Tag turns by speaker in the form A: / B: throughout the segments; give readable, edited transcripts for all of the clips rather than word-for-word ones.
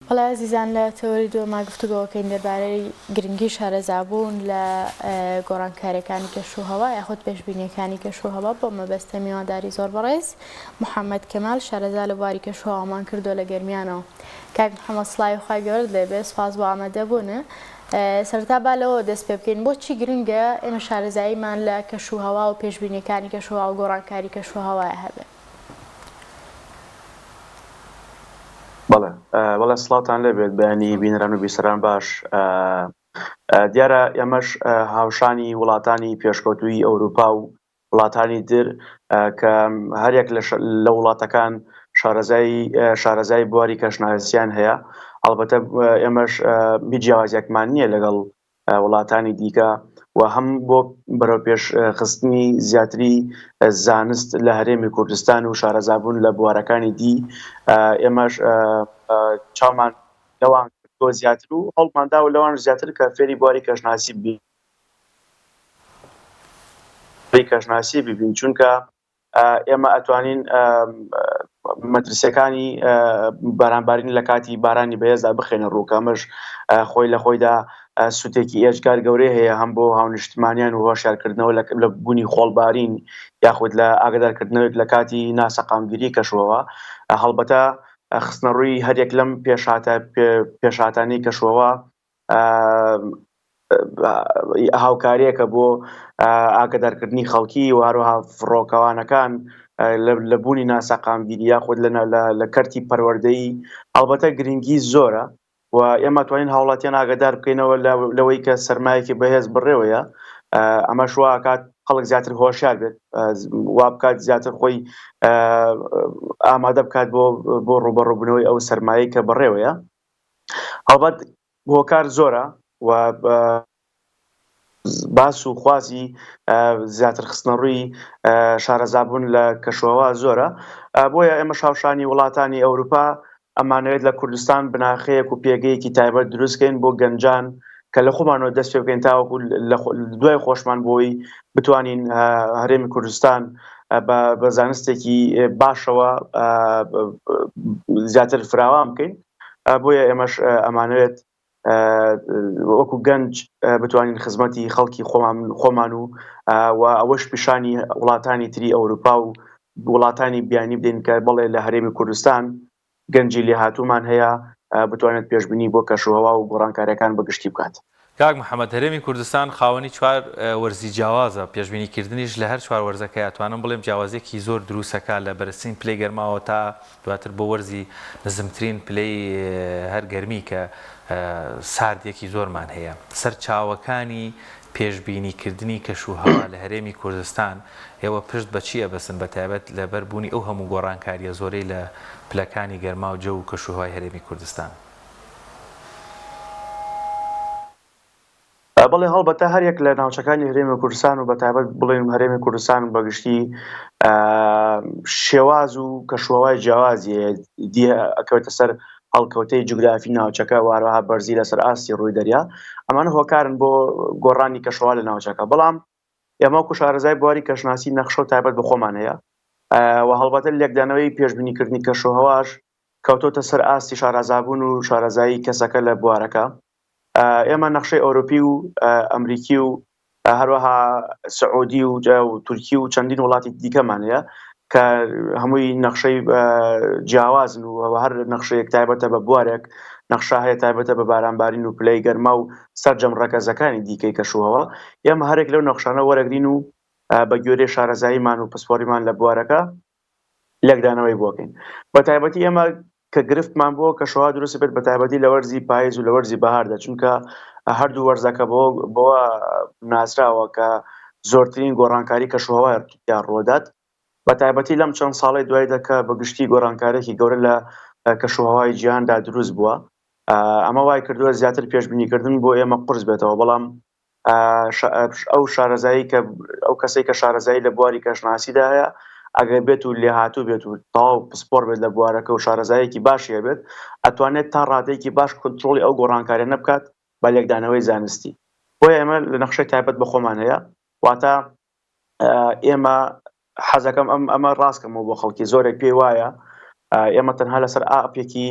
A: بەڵێ ئازیزان لە تەوەری دووەما گفتوگۆکەین دەربارەی گرنگی شارەزابوون لە گۆڕانکاریەکانی کەش و هەوا یاخود پێشبینیەکانی کەش و هەوا بۆ مەبەستە میوانداری زۆر بەڕێز محەممەد کەمال شارەزا لە بواری کەش و هەوامان کردووە لە گەرمیانەوە کاک محەممەد سڵاوی خوای گەورەت لێبێ سوپاس بۆ ئامادەبوون سەرەتا با لەوە دەست پێ بکەین بۆچی گرنگە ئێمە شارەزاییمان لە کەش و هەوا و پێشبینیەکانی کەش و هەوا و گۆڕانکاری کەش و هەوایە هەبێ؟
B: بەڵێ بەڵێ سڵاوتان لێبێت بەیانی بینەران و بیسەران باش دیارە ئێمەش هاوشانی وڵاتانی پێشکەوتووی ئەوروپا و وڵاتانی تر کە هەریەک لە وڵاتەکان شارەزای شارەزای بواری کەشناسیان هەیە ئەڵبەتە ئێمەش هیچ جیاوازیەکمان نییە لەگەڵ وڵاتانی دیکە و هەم بۆ بەرەوپێش خستنی زیاتری زانست لە هەرێمی کوردستان و شارەزابوون لە بوارەکانی دی ئێمەش چاومان لەوان کردووە زیاتر و هەوڵمان داوە لەوان زیاتر کە فێری بواری کەشناسی بین کەشناسی ببین چونکە ئێمە ئەتوانین مەترسیەکانی بارانبارین لە کاتی بارانی بەهێزدا بخێنە ڕوو کە ئەمەش خۆی لە خۆیدا سوودێکی ئێجگار گەورەی هەیە هەم بۆ هاونیشتمانیان و هۆشیارکردنەوە لە بوونی خۆڵبارین یاخود لە ئاگدارکردنەوەی لە کاتی ناسەقامگیری کەشوهەوا هەڵبەتە خستنەڕووی هەریەک لەم پێشهاتە پێشهاتانەی کەشوهەوا هاوکارییەکە بۆ ئاگادارکردنی خەڵکی و هەروەها فڕۆکەوانەکان لە بوونی ناسەقامگیری یاخود لە کەرتی پەروەردەیی ئەڵبەتە گرنگی زۆرە و ئێمە توانین هاوڵاتیان ئاگادار بکەینەوە لەوەی کە سەرمایەکی بەهێز بڕێوەیە ئەمەش واکات خەڵک زیاتر هۆشیار بێت وا بکات زیاتر خۆی ئامادە بکات بۆ بۆ ڕوبەڕوبنەوەی ئەو سەرمایەی کە بەڕێوەیە هەڵبەت هۆکار زۆرە و باس و خوازی زیاتر خستنەڕووی شارەزابوون لە کەشوهەوا زۆرە بۆیە ئێمە شاوشانی وڵاتانی ئەوروپا ئەمانەوێت لە کوردستان بناخەیەک و پێگەیەکی تایبەت دروستکەین بۆ گەنجان کە لە خۆمانەوە دەست پێ بکەین تاوەکو دوای خۆشمان بۆی بتوانین هەرێمی کوردستان بە زانستێکی باشەوە زیاتر فراوان بکەین بۆیە ئێمەش ئەمانەوێت وەکو گەنج بتوانین خزمەتی خەڵکی خۆمان خۆمان و و ئەوەش پیشانی وڵاتانی تری ئەوروپا و وڵاتانی بیانی بدەین کە بەڵێ لە هەرێمی کوردستان گەنجی لێهاتوومان هەیە بتوانێت پێشبینی بۆ کەشوهەوا و گۆڕانکاریەکان بەگشتی بکات.
C: کاک محەمەد، هەرێمی کوردستان خاوەنی چوار وەرزی جیاوازە، پێشبینی کردنیش لە هەر چوار وەرزەکەی ئەتوانم بڵێم جیاوازیەکی زۆر دروستەکا لە بەرزترین پلەی گەرماوە تا دواتر بۆ وەرزی نزمترین پلەی هەر گەرمی کە ساردیەکی زۆرمان هەیە. سەرچاوەکانی پێشبینی کردنی کەش و هەوا لە هەرێمی کوردستان ئێوە پشت بە چی ئەبەستن بە تایبەت لەبەر بوونی ئەو هەموو گۆڕانکاریە زۆرەی لە پلەکانی گەرما و جەو و کەش و هەوای هەرێمی کوردستان؟
B: بەڵێ هەڵبەتە هەر یەک لە ناوچەکانی هەرێمی کوردستان و بەتایبەت بڵێن هەرێمی کوردستان بەگشتی شێواز و کەشوهەوای جیاوازی هەیە ئەکەوێتە سەر هەڵکەوتەی جوگرافی ناوچەکە و هەروەها بەرزی لەسەر ئاستی ڕووی دەریا ئەمانە هۆکارن بۆ گۆڕانی کەشوهەوا لە ناوچەکە بەڵام ئێمە وەکو شارەزای بواری کەشناسی نەخشە و تایبەت بە خۆمان هەیە و هەڵبەتە لێکدانەوەی پێشبینیکردنی کەشوهەواش کەوتۆتە سەر ئاستی شارەزابوون و شارەزایی کەسەکە لە بوارەکە ئێمە نەخشەی ئەوروپی و ئەمریکی و هەروەها سعودی و تورکی و چەندین وڵاتی دیکەمان هەیە کە هەمووی نەخشەی جیاوازن و هەر نەخشەیەک تایبەتە بە بوارێک نەخشە هەیە تایبەتە بە بارانبارین و پلەی گەرما و سەرجەم ڕەگەزەکانی دیکەی کەشوهەوا ئێمە هەرێک لەو نەخشانە وەرەگرین و بە گوێرەی شارەزاییمان و پسپۆریمان لە بوارەکە لێکدانەوەی بۆکەین بە تایبەتی ئێمە کە گرفتمان بۆ کەشوهەوا دروست بێت بە تایبەتی لە وەرزی پاییز و لە وەرزی بەهاردا چونکە هەردوو وەرزەکە بۆ بۆ ناسراوە کە زۆرترین گۆڕانکاری کەشوهەوا تیا ڕوودات بە تایبەتی لەم چەند ساڵی دوایدا کە بە گشتی گۆڕانکارێکی گەورە لە کەشوهەوای جیهاندا دروست بووە ئەمە وای کردووە زیاتر پێشبینیکردن بۆ ئێمە قورس بێتەوە بەڵام ئەو شارەزایی کە ئەو کەسێک کە شارەزایی لە بواری کەشناسیدا هەیە ئەگەر بێت و لێهاتوو بێت و تەواو پسپۆر بێت لە بوارەکە و شارەزایەکی باشی هەبێت ئەتوانێت تا ڕادەیەکی باش کۆنترۆڵی ئەو گۆڕانکاریانە بکات بە لێکدانەوەی زانستی بۆیە ئێمە لە نەخشەی تایبەت بە خۆمان هەیە واتە ئێمە حەزەکەم ئەم ئەمە ڕاستکەمەوە بۆ خەڵکی زۆرێک پێی وایە ئێمە تەنها لەسەر ئاپێکی.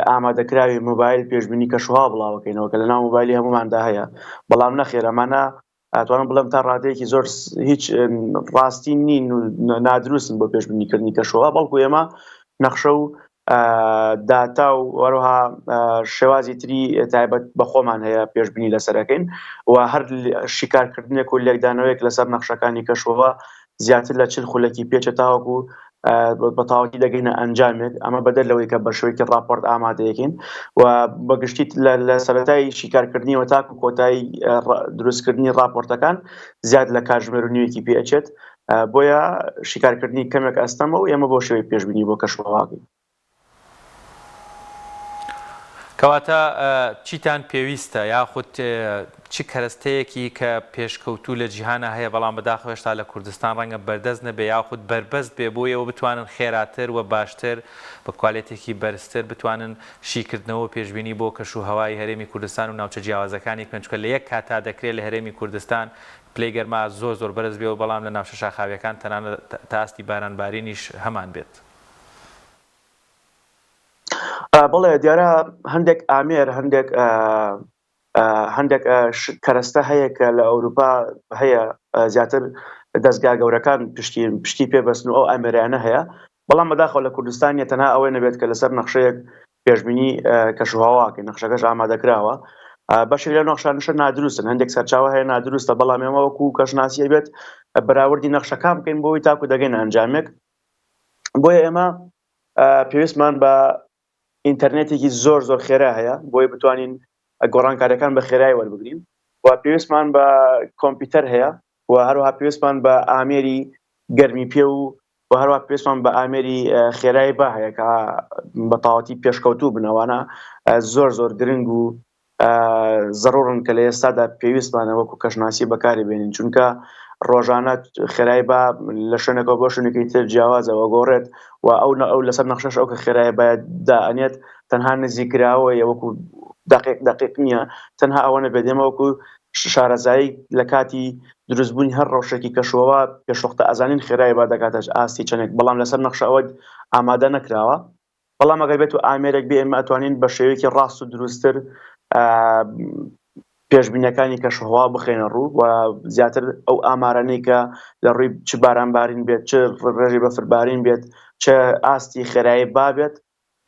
B: ئامادەکراوی مۆبایل پێشبینی کەشوهەوا بڵاوەکەینەوە کە لەناو مۆبایلی هەمووماندا هەیە، بەڵام نەخێر ئەمانە ئەتوانم بڵێم تا ڕادەیەکی زۆر هیچ ڕاستی نین و نادروستن بۆ پێشبینیکردنی کەشوهەوا، بەڵکو ئێمە نەخشە و داتا و هەروەها شێوازی تری تایبەت بە خۆمان هەیە پێشبینی لەسەرەکەین و هەر شیکارکردنێک و لێکدانەوەیەک لەسەر نەخشەکانی کەشوهەوا زیاتر لە 40 خولەکی پێچە تاوەکو بە تەواوەتی دەگەینە ئەنجامێک، ئەمە بەدەر لەوەی کە بە شێوەیەکی ڕاپۆرت ئامادەیەکەین و بە گشتی لە سەرەتای شیکارکردنیەوە تاکو کۆتایی دروستکردنی ڕاپۆرتەکان زیاد لە کاتژمێر و نیوێکی پێ ئەچێت، بۆیە شیکارکردنی کەمێک ئەستەمە و ئێمە بەو شێوەیە پێشبینی بۆ کەشوهەواکەین.
C: کەواتە چیتان پێویستە یاخود چ کەرەستەیەکی کە پێشکەوتوو لە جیهانا هەیە بەڵام بەداخەوە هێشتا لە کوردستان ڕەنگە بەردەست نەبێ یاخود بەربەست بێ بۆ ئێوە بتوانن خێراتر و باشتر بە کوالێتێکی بەرزتر بتوانن شیکردنەوە و پێشبینی بۆ کەش و هەوای هەرێمی کوردستان و ناوچە جیاوازەکانی بکەن چونکە لە یەک کاتا دەکرێ لە هەرێمی کوردستان پلەی گەرما زۆر زۆر بەرز بێ و بەڵام لە ناوچە شاخاویەکان تەنانەت تا ئاستی باران بارینیش هەمان بێت.
B: بەڵێ دیارە هەندێک ئامێر هەندێک هەندێک کەرەستە هەیە کە لە ئەوروپا هەیە زیاتر دەستگا گەورەکان پشتی پشتی پێ بەستن و ئەو ئامێرانە هەیە بەڵام بەداخەوە لە کوردستان نیە تەنها ئەوەی نەبێت کە لەسەر نەخشەیەک پێشبینی کەشوهەواکەی نەخشەکەش ئامادەکراوە بەشێک لە نەخشانشە نادروستن هەندێک سەرچاوە هەیە نادروستە بەڵام ئێمە وەکو کەشناسی بێت بەراوردی نەخشەکان بکەین بۆی تاکو دەگەین ئەنجامێک بۆیە ئێمە پێویستمان بە ئینتەرنێتێکی زۆر زۆر خێرا هەیە بۆی بتوانین گۆڕانکاریەکان بە خێرای وەربگرین و پێویستمان بە کۆمپیوتەر هەیە و هەروەها پێویستمان بە ئامێری گەرمی پێ و و هەروە پێویستمان بە ئامێری خێرای با هەیە کە بە تەواوەتی پێشکەوتوو بنەوانە زۆر زۆر گرنگ و زەڕوڕن کە لە ئێستادا پێویستمانە وەکو کەشناسی بەکاری بێنین چونکە ڕۆژانە خێرای با لە شوێنێکەوە بۆ شوێنێکی تر جیاوازەوە گۆڕێت و ئەو ئەو لەسەر نەخشەش ئەو کە خێرای با دائەنێت تەنها نزیکراوەیە وەکو دقیق دقیق نییە تەنها ئەوە نەبێت ئێمە وەکو شارەزایی لە کاتی دروستبوونی هەر ڕەوشێکی کەشوهەوا پێشوەختە ئەزانین خێرای با دەگاتە ئاستی چەندێک بەڵام لەسەر نەخشە ئەوە ئامادە نەکراوە بەڵام ئەگەر بێت و ئامێرێک بێ ئێمە ئەتوانین بە شێوەیەکی ڕاست و دروستتر پێشبینەکانی کەشوهەوا بخێنە ڕوو و زیاتر ئەو ئامارانەی کە لە ڕووی چ بارانبارین بێت چ ڕێژەی بەفربارین بێت چ ئاستی خێرایی با بێت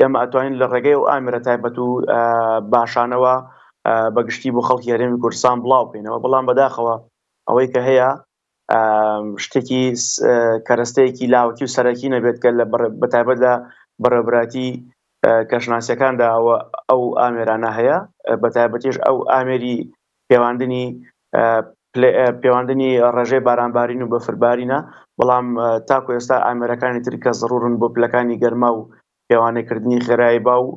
B: ئێمە ئەتوانین لە ڕێگەی ئەو ئامێرە تایبەت و باشانەوە بە گشتی بۆ خەڵکی هەرێمی کوردستان بڵاو بکەینەوە بەڵام بەداخەوە ئەوەی کە هەیە شتێکی کەرەستەیەکی لاوەکی و سەرەکی نەبێت کە لە بەتایبەت لە بەڕێوەبەرایەتی کەشناسیەکاندا ئەوە ئەو ئامێرانە هەیە بەتایبەتیش ئەو ئامێری پێواندنی پێواندنی ڕێژەی بارانبارین و بەفربارینە بەڵام تاکو ئێستا ئامێرەکانی تر کە زڕورن بۆ پلەکانی گەرما و پێوانەکردنی خێرایی با و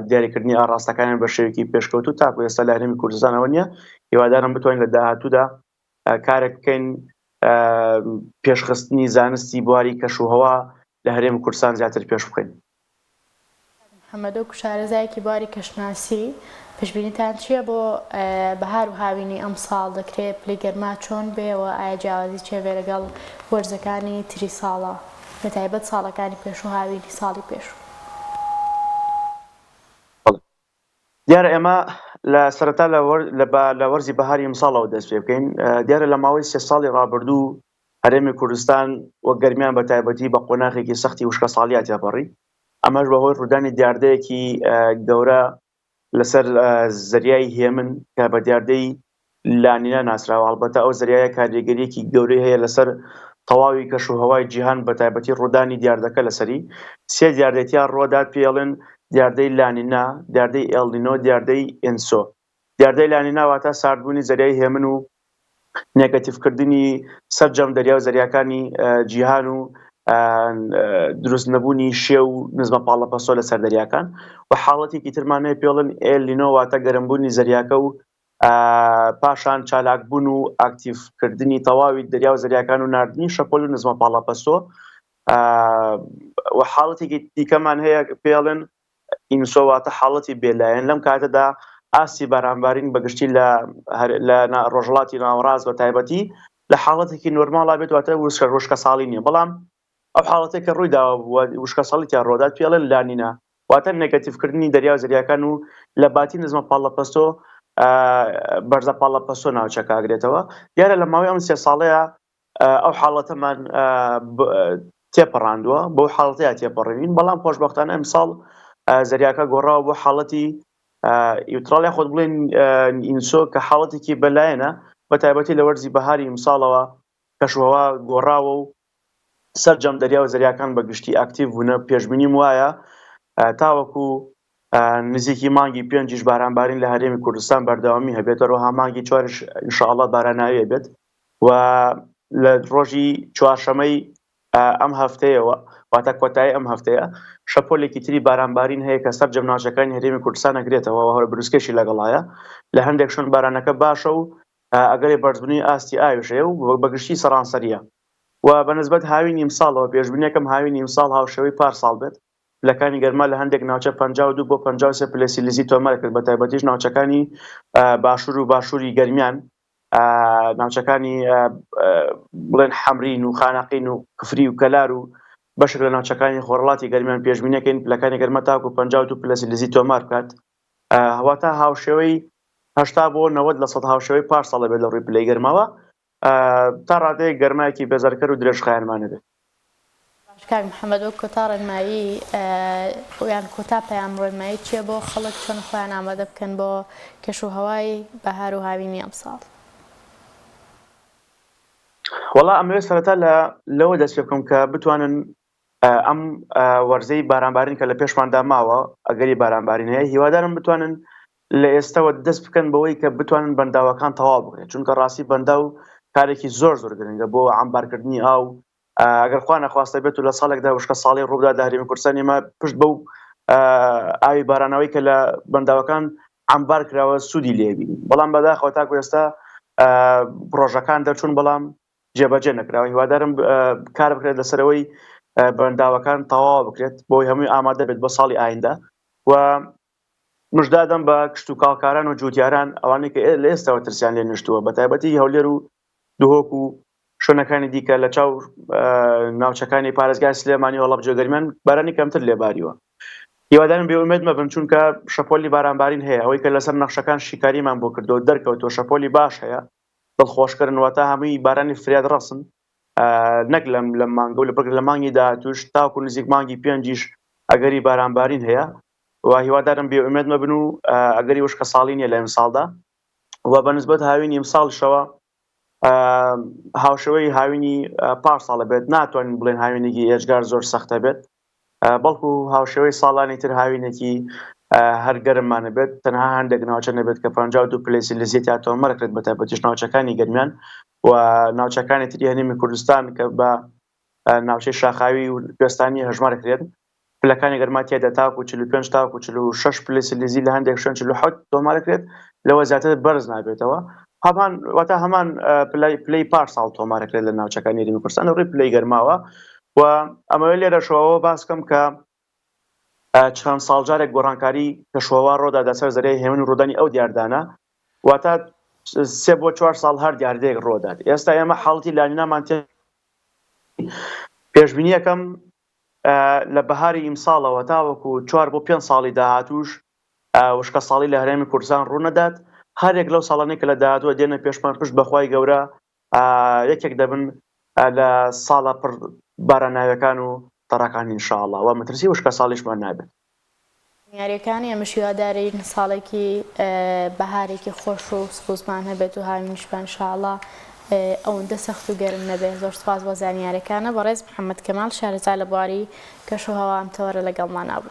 B: دیاریکردنی ئاڕاستەکانیان بە شێوەیەکی پێشکەوتوو تاکو ئێستا لە هەرێمی کوردستانەوە نییە هیوادارم بتوانین لە داهاتوودا کارێک بکەین پێشخستنی زانستی بواری کەشوهەوا لە هەرێمی کوردستان زیاتر پێش بخەین.
A: محەمەد وەکو شارەزایەکی بواری کەشناسی پێشبینیتان چییە بۆ بەهار و هاوینی ئەمساڵ، دەکرێ پلەی گەرما چۆن بێ و ئایا جیاوازی چیە بێ لەگەڵ وەرزەکانی تری ساڵا بەتایبەت ساڵەکانی پێشوو هاوینی ساڵی پێشوو؟
B: دیارە ئێمە لە سەرەتا لە وەرزی بەهاری ئەمساڵەوە دەست پێ بکەین دیارە لە ماوەی سێ ساڵی ڕابردوو هەرێمی کوردستان و گەرمیان بە تایبەتی بە قۆناغێکی سەختی وشکە ساڵیا تێپەڕی ئەمەش بەهۆی ڕوودانی دیاردەیەکی گەورە لەسەر زەریای هێمن کە بە دیاردەی لانینا ناسراوە، هەڵبەتە ئەو زەریایە کاریگەرییەکی گەورەی هەیە لەسەر تەواوی کەشوهەوای جیهان بەتایبەتی ڕوودانی دیاردەکە لەسەری سێ دیاردەی تیا ڕووەدات پێی ئەڵێن دیاردەی لانینا، دیاردەی ئێلنینۆ، دیاردەی ئێنسۆ. دیاردەی لانینا واتە ساردبوونی زەریای هێمن و نێگەتیڤکردنی سەرجەم دەریا و زەریاکانی جیهان و دروست نەبوونی شێ و نزمە پاڵەپەستۆ لەسەر دەریاکان و حاڵەتێکی ترمان هەیە پێڵن ئێلنینۆ واتە گەرمبوونی زەریاکە و پاشان چالاکبوون و ئاکتیڤکردنی تەواوی دەریا و زەریاکان و ناردنی شەپۆل و نزمە پاڵەپەستۆ و حاڵەتێکی دیکەمان هەیە پێڵن ئینسۆ واتە حاڵەتی بێلایەن لەم کاتەدا ئاستی بارانبارین بەگشتی لە لە ڕۆژهەڵاتی ناوەڕاست بە تایبەتی لە حاڵەتێکی نۆرماڵا بێت واتە وشکە ساڵی نییە بەڵام ئەو حاڵەتێک کە ڕووی داوە وشکە ساڵی تیا ڕۆدات پێڵێن لانینا. واتە نێگەتیڤکردنی دەریا و زەریاکان و لە باتی نزمە پاڵەپەستۆ بەرزە پاڵەپەستۆ ناوچەکە ئەگرێتەوە. دیارە لە ماوەی ئەم سێ ساڵەیە ئەو حاڵەتەمان تێپەڕاندووە، بەو حاڵەتەیا تێپەڕیوین، بەڵام خۆشبەختانە ئەمساڵ زەریاکە گۆڕاوە بۆ حاڵەتی یوتراڵ یاخود بڵێن ئینسۆ کە حاڵەتێکی بەلایەنە، بە تایبەتی لە وەرزی بەهاری ئیمساڵەوە کەشوهەوا گۆڕاوە و سەرجەم دەریا و زەریاکان بە گشتی ئاکتیڤ بوونە، پێشبینیم وایە تاوەکو نزیکی مانگی پێنجیش بارانبارین لە هەرێمی کوردستان بەردەوامی هەبێت، هەروەها مانگی چواریش ئینشاءڵڵا باراناوی بێت و لە ڕۆژی چوارشەمەی ئەم هەفتەیەوە واتە کۆتایی ئەم هەفتەیە شەپۆلێکی تری بارانبارین هەیە کە سەرجەم ناوچەکانی هەرێمی کوردستان ئەگرێتەوە و هەورە بروسکەشی لەگەڵایە لە هەندێک شوێن بارانەکە باشە و ئەگەری بەرزبوونی ئاستی ئاویش هەیە و بەگشتی سەرانسەریە و بە نسبەت هاوینی ئیمساڵەوە پێشبینیەکەم هاوینی ئیمساڵ هاوشێوەی پار ساڵ بێت پلەکانی گەرما لە هەندێک ناوچە 52 بۆ 53 پلە سیلیزی تۆمار کرد بە تایبەتیش ناوچەکانی باشوور و باشووری گەرمیان ناوچەکانی بڵێن حەمرین و خانەقین و کفری و کەلار و بەشێک لە ناوچەکانی خۆرهەڵاتی گەرمیان پێشبینیەکەین پلەکانی گەرما تاکو 52 پلە سیلیزی تۆمار بکات واتە هاوشێوەی 80 بۆ 90 لە سەد هاوشێوەی پار ساڵە بێت لە ڕووی پلەی گەرماوە تا ڕادەیەک گەرمایەکی بێزارکەر و درێژخایەنمان هەبێت.
A: باش کاک محمد وەک کۆتا ڕێنمایی یان کۆتا پەیام ڕێنمایی چیە بۆ خەڵک چۆن خۆیان ئامادە بکەن بۆ کەش و هەوای بەهار و هاوینی ئەمساڵ؟
B: وەڵا ئەمەوێت سەرەتا لە لەوە دەست پێ بکەم کە بتوانن ئەم وەرزەی بارانبارین کە لە پێشماندا ماوە ئەگەری بارانبارین هەیە هیوادارم بتوانن لە ئێستەوە دەست بکەن بەوەی کە بتوانن بەنداوەکان تەواو بکرێت چونکە ڕاستی بەنداو کارێکی زۆر زۆر گرنگە بۆ عەمبارکردنی ئاو ئەگەر خوا نەخواستە بێت و لە ساڵێکدا وشکە ساڵی ڕووبدات لە هەرێمی کوردستان ئێمە پشت بەو ئاوی بارانەوەی کە لە بەنداوەکان عەمبار کراوە سوودی لێبینین بەڵام بەداخەوە تاکو ئێستا پرۆژەکان دەرچوون بەڵام جێبەجێ نەکراوە هیوادارم کار بکرێت لەسەرەوەی بەنداوەکان تەواو بکرێت بۆی هەمووی ئامادە بێت بۆ ساڵی ئایندە و مژدادەم بە کشتوکاڵکاران و جوتیاران ئەوانەی کە لە ئێستاوە ترسیان لێ نیشتووە بە تایبەتی هەولێر و دهۆک و شوێنەکانی دیکە لە چاو ناوچەکانی پارێزگای سلێمانی و هەڵەبجە گەرمیان بارانی کەمتر لێباریوە هیوادارم بێ ئومێد مەبن چونکە شەپۆلی بارانبارین هەیە ئەوەی کە لەسەر نەخشەکان شیکاریمان بۆ کردو دەرکەوتووە شەپۆلی باش هەیە دڵخۆشکردن واتە هەمووی بارانی فریاد ڕەسن نەک لەم لەم مانگە و لە بگرە لە مانگی داهاتوش تاکو نزیک مانگی پێنجیش ئەگەری بارانبارین هەیە و هیوادارم بێ ئومێد مەبن و ئەگەری وشکە ساڵی نییە لە ئیمساڵدا و بە نسبەت هاوینی ئیمساڵشەوە هاوشێوەی هاوینی پار ساڵە بێت ناتوانین بڵێن هاوینێکی ئێجگار زۆر سەختە بێت بەڵکو هاوشێوەی ساڵانی تر هاوینێکی هەر گەرممانە بێت تەنها هەندێک ناوچە نەبێت کە 52 پلەی سیلیزیەتی تۆمارکرێت بە تایبەتیش ناوچەکانی گەرمیان و ناوچەکانی تری هەرێمی کوردستان کە بە ناوچەی شاخاوی و کوێستانی هەژمار کرێن پلەکانی گەرما تیایدا تاکو 45 تاکو 46 پلەی سیلیزی لە هەندێک شوێن 47 تۆمارکرێت لەوە زیاتر بەرز نابێتەوە هەمان واتە هەمان پلەی پلەی پار ساڵ تۆمارکرێت لە ناوچەکانی هەرێمی کوردستان لە ڕووی پلەی گەرماوە و ئەمەوێت لێرەشەوە باس بکەم کە چەند ساڵ جارێک گۆڕانکاری کەشوهەوا ڕۆدا لەسەر زەریای هێمن و ڕوودانی ئەو دیاردانە واتە سێ بۆ چوار ساڵ هەر دیاردەیەک ڕۆدات ئێستا ئێمە حاڵەتی لانینامان تێ پێشبینیەکەم لە بەهاری ئیمساڵەوە تاوەکو چوار بۆ پێنج ساڵی داهاتووش وشکەساڵی لە هەرێمی کوردستان ڕوونەدات، هەریەک لەو ساڵانەی کە لە داهاتووە دێنە پێشمان پشت بە خوای گەورە یەکێک دەبن لە ساڵە پڕ باراناویەکان و تەڕەکان ان شاء اللە و مەترسی وشکەساڵیشمان نابێت.
A: زانیاریەکانی ئێمەش هیوادارین ساڵێکی بەهارێکی خۆش و سەوزمان هەبێت و هاوینیشمان ان شاء اللە ئەوەندە سەخت و گەرم نەبێت زۆر سوپاس بۆ زانیاریەکانە بەڕێز محمد کەمال شارەزا لە بواری کەش و هەوا ئەم تەوەرە لەگەڵمانا بوو.